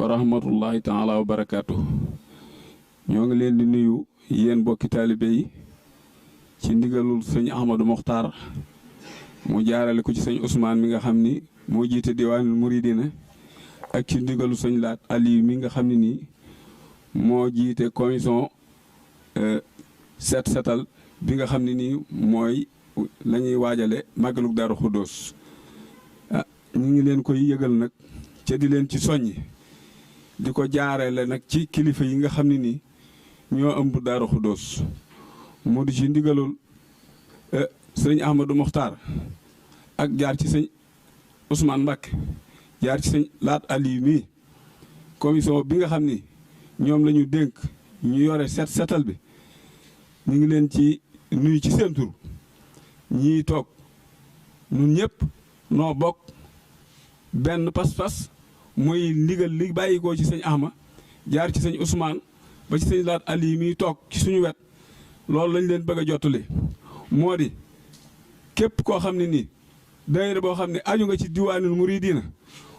wa rahmatullahi taala wa barakaatu. ñoo ngi leen di nuyu yéen bokki taalibe yi ci ndigalul sëñ Ahmadou Mokhtar mu jaarale ko ci sëñ Ousmane mi nga xam ni moo jiite diwaanul muridina ak ci ndigalu sëñ Laat Aliou mi nga xam ne nii moo jiite commission setal bi nga xam ne nii mooy la ñuy waajale Magalug Darou Khoudoss ñu ngi leen koy yëgal nag ca di leen ci soññi di ko jaarale nag ci kilifa yi nga xam ne nii ñoo ëmb Darou Khoudoss mu di ci ndigalul sëñ Ahmadou Mokhtar ak jaar ci sëñ Ousmane Mbacke jaar ci sëñ Laat Aliou mi commission bi nga xam ni ñoom la ñu dénk ñu yore setal bi ñu ngi leen ci nuyu ci seen tur ñii toog ñun ñëpp noo bokk benn pas-pas muy ndigal li bàyyikoo ci sëñ Ahma jaar ci sëñ Ousmane ba ci sëñ Laat Ali mi toog ci suñu wet loolu lañ leen bëgg a jottali moo di képp koo xam ne nii daayira boo xam ne aju nga ci diwaanul muridina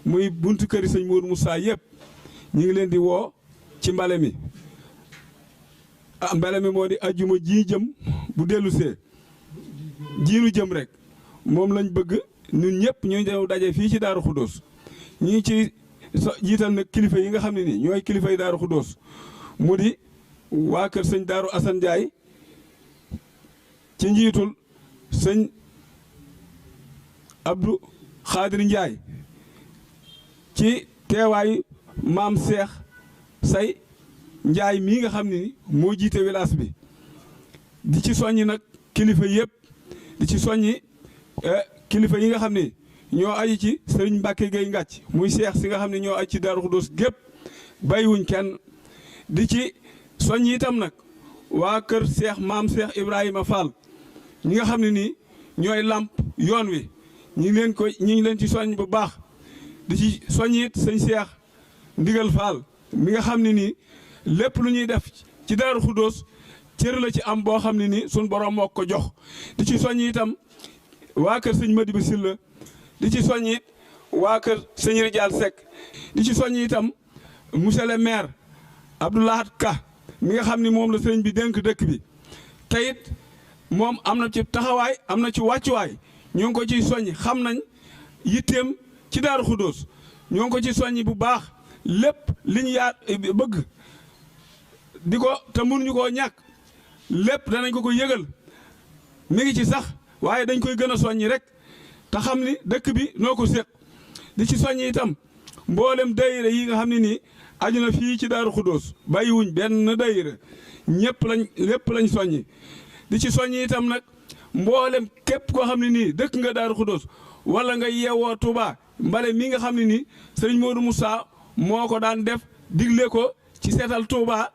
muy buntu këri sëñ Mourou Moussa yëpp ñu ngi leen di woo ci mbale mi mbale mi moo di ajjuma ji jëm bu dellu see jiinu jëm rek moom lañ bëgg ñun ñëpp ñu ñëw daje fii ci Darou Khoudoss ñu ngi ci jiital nag kilifa yi nga xam ne nii ñooy kilifa yi Darou Khoudoss mu di waa kër sëñ Darou Assane Ndiaye ci njiitul sëñ Abdou Khadir Ndiaye ci teewaayu maam Cheikh Say Ndiaye mii nga xam ne moo jiite village bi di ci soññi nag kilifa yëpp di ci soññi kilifa yi nga xam ne ñoo aju ci sëriñ Mbacke Gueye Ngàcc muy Cheikh si nga xam ne ñoo aju ci Darou Khoudoss gépp bàyyiwuñ kenn di ci soññi itam nag waa kër Cheikh maam Cheikh Ibrahima Fall ñi nga xam ne nii ñooy làmp yoon wi ñi ngi leen ci soññ bu baax di ci soññi it sëñ Cheikh Ndigal Fall mi nga xam ne nii lépp lu ñuy def ci Darou Khoudoss cër la ci am boo xam ne nii suñ borom moo ko jox di ci soññ itam waa kër sëñ Madiba Sylla di ci soññ it waa kër sëñ Ridial Seck di ci soññ itam monsieur le maire Abdoulahat Ka mi nga xam ni moom la sëriñ bi dénk dëkk bi te it moom am na ci taxawaay am na ci wàccuwaay ñoo ngi ko ciy soññ xam nañ yitteem ci Darou Khoudoss ñoo ngi ko ci soññ bu baax lépp li ñu bëgg di ko te mënuñu koo ñàkk lépp danañ ko yëgal mi ngi ci sax waaye dañ koy gën a soññi rek te xam ni dëkk bi noo ko séq di ci soññi itam mboolem daayira yi nga xam ne nii aju na fii ci Darou Khoudoss bàyyiwuñ benn daayira lépp lañ soññi di ci soññi itam nag mboolem képp koo xam ne nii dëkk nga Darou Khoudoss wala nga yeewoo Touba mbale mi nga xam ne nii sëriñ Modou Moussa moo ko daan def digle ko ci seetal Touba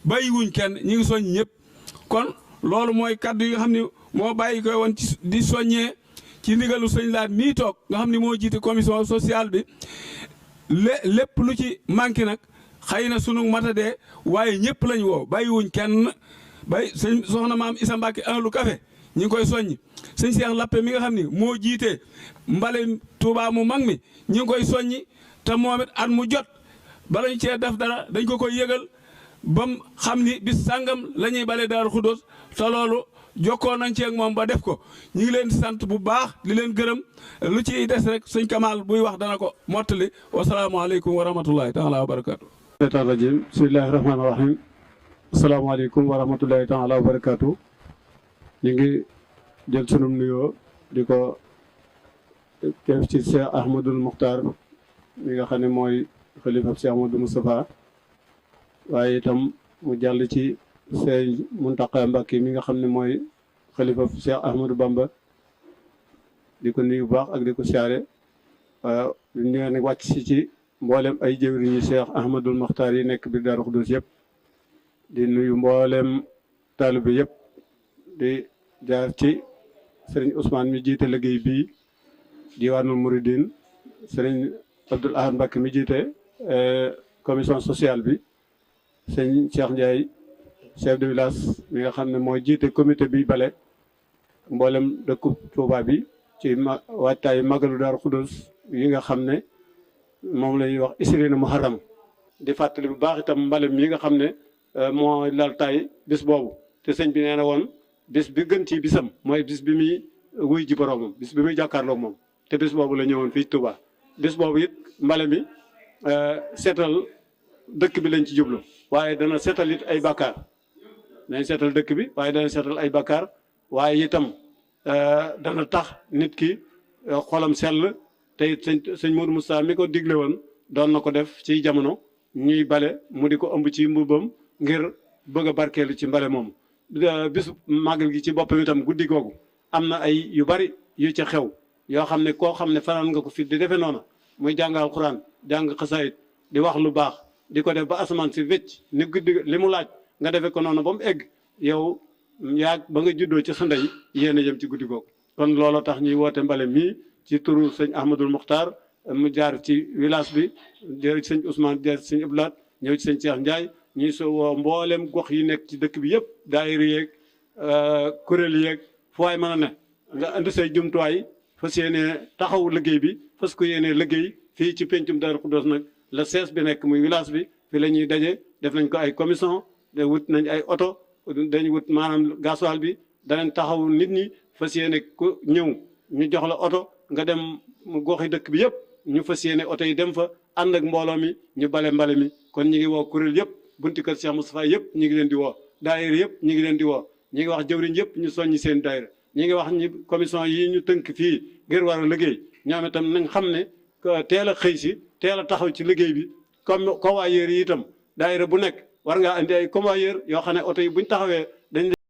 bàyyiwuñ kenn ñi ngi soññ ñëpp kon loolu mooy kaddu yi nga xam ne moo bàyyi koy woon di soññee ci ndigalu sëñ Laat mii toog nga xam ne moo jiite commission sociale bi lépp lu ci manqué nag xëy na sunu matadee waaye ñëpp lañ woo bàyyiwuñ kenn sëñ soxna maam Issa Mbacke ahlu café ñi ngi koy soññ sëñ Cheikh Lappe mi nga xam ne moo jiite mbale Touba mu mag mi ñi ngi koy soññi te moom it at mu jot bala ñu cee def dara dañ ko koy yëgal bam xam ni bis sàngam la ñuy bale Darou Khoudoss te loolu jokkoo nañ ci ak moom ba def ko ñu ngi leen di sant bu baax di leen gërëm lu ciy des rek sëñ Kamal buy wax dana ko mottali wasalaamaaleykum wa rahmatullahi taala wa barakaatu. Setal rajim bismillahi rahmaani rahim asalaamaaleykum wa rahmatullahi taala wa barakaatu. ñu ngi jël sunum nuyoo di ko def ci Cheikh Ahmadul Mokhtar mi nga xam ne mooy xalifa Cheikh Ahmadou Moustapha waaye itam mu jàll ci Sëñ Muntaqa Mbàkke mi nga xam ne mooy xalifa Cheikh Ahmadou Bamba di ko nuyu bu baax ak di ko siyaare waaw ñu ngi wàcc si ci mboolem ay jëwriñu Cheikh Ahmadul Mokhtar yi nekk biir Darou Khoudoss yëpp di nuyu mboolem taalibe yëpp di jaar ci sëriñ Ousmane mi jiite liggéey bii diwaanul Mouridine sëriñ Abdoul Ahad Mbacke mi jiite commission sociale bi sëñ Cheikh Ndiaye chef de village mi nga xam ne mooy jiite comité bi bale mboolem dëkku Touba bi ci waajtaayu Magalu Darou Khoudoss yi nga xam ne moom la ñuy wax isrina Muharram di fàttali bu baax itam mbalem mi nga xam ne moo lal tay bis boobu te sëñ bi nee na woon bis bi gën ci bisam mooy bis bi muy wuy ji boroomam bis bi muy jàkkaarloog moom te bis boobu la ñëwoon fii Touba bis boobu it mbale mi seetal dëkk bi lañ ci jublu waaye dana seetal it ay bakkaar dana seetal dëkk bi waaye dana seetal ay bakkaar waaye itam dana tax nit ki xolam sell te it sëñ Modou Moustapha mi ko digle woon doon na ko def ci jamono ñuy bale mu di ko ëmb ci mbubam ngir bëgg a barkeelu ci mbale moomu bisu màggal gi ci boppam itam guddi googu am na ay yu bari yu ca xew yoo xam ne koo xam ne fanaan nga ko fi di defee noona muy jàng alxuraan jàng xasaayit di wax lu baax di ko def ba asamaan si wécc ni guddi li mu laaj nga defee ko noonu ba mu egg yow yaa ba nga juddoo ci sa ndey yéen a jëm ci guddi googu kon looloo tax ñuy woote mbale mii ci turu sëñ Ahmadul Muxtaar mu jaar ci village bi jaar ci sëñ Ousmane jaar ci sëñ Iblaat ñëw ci sëñ Cheikh Ndiaye ñuy so woo mboolem gox yi nekk ci dëkk bi yëpp daayira yeeg kuréel yeeg fu waay mën a ne nga indi say jumtuwaay fas yéene taxaw liggéey bi fas ko yéene liggéey fii ci pencum Darou Khoudoss nag la sees bi nekk muy village bi fi la ñuy daje def nañ ko ay commission de wut nañ ay oto dañ wut maanaam gasoil bi danañ taxaw nit ñi fas yéene ku ñëw ñu jox la oto nga dem goxi dëkk bi yëpp ñu fas yéene oto yi dem fa ànd ak mbooloo mi ñu bale mbale mi kon ñi ngi woo kuréel yëpp bunti kër Cheikh Moustapha yëpp ñi ngi leen di woo daayira yëpp ñi ngi leen di woo ñi ngi wax jëwriñ yëpp ñu soññi seen daayira ñi ngi wax ñi commission yi ñu tënk fii ngir war a liggéey ñoom itam nañ xam ne teel a xëy si teel a taxaw ci liggéey bi comme convoyeur yi itam daayira bu nekk war ngaa indi ay convoyeur yoo xam ne oto yi buñ taxawee dañ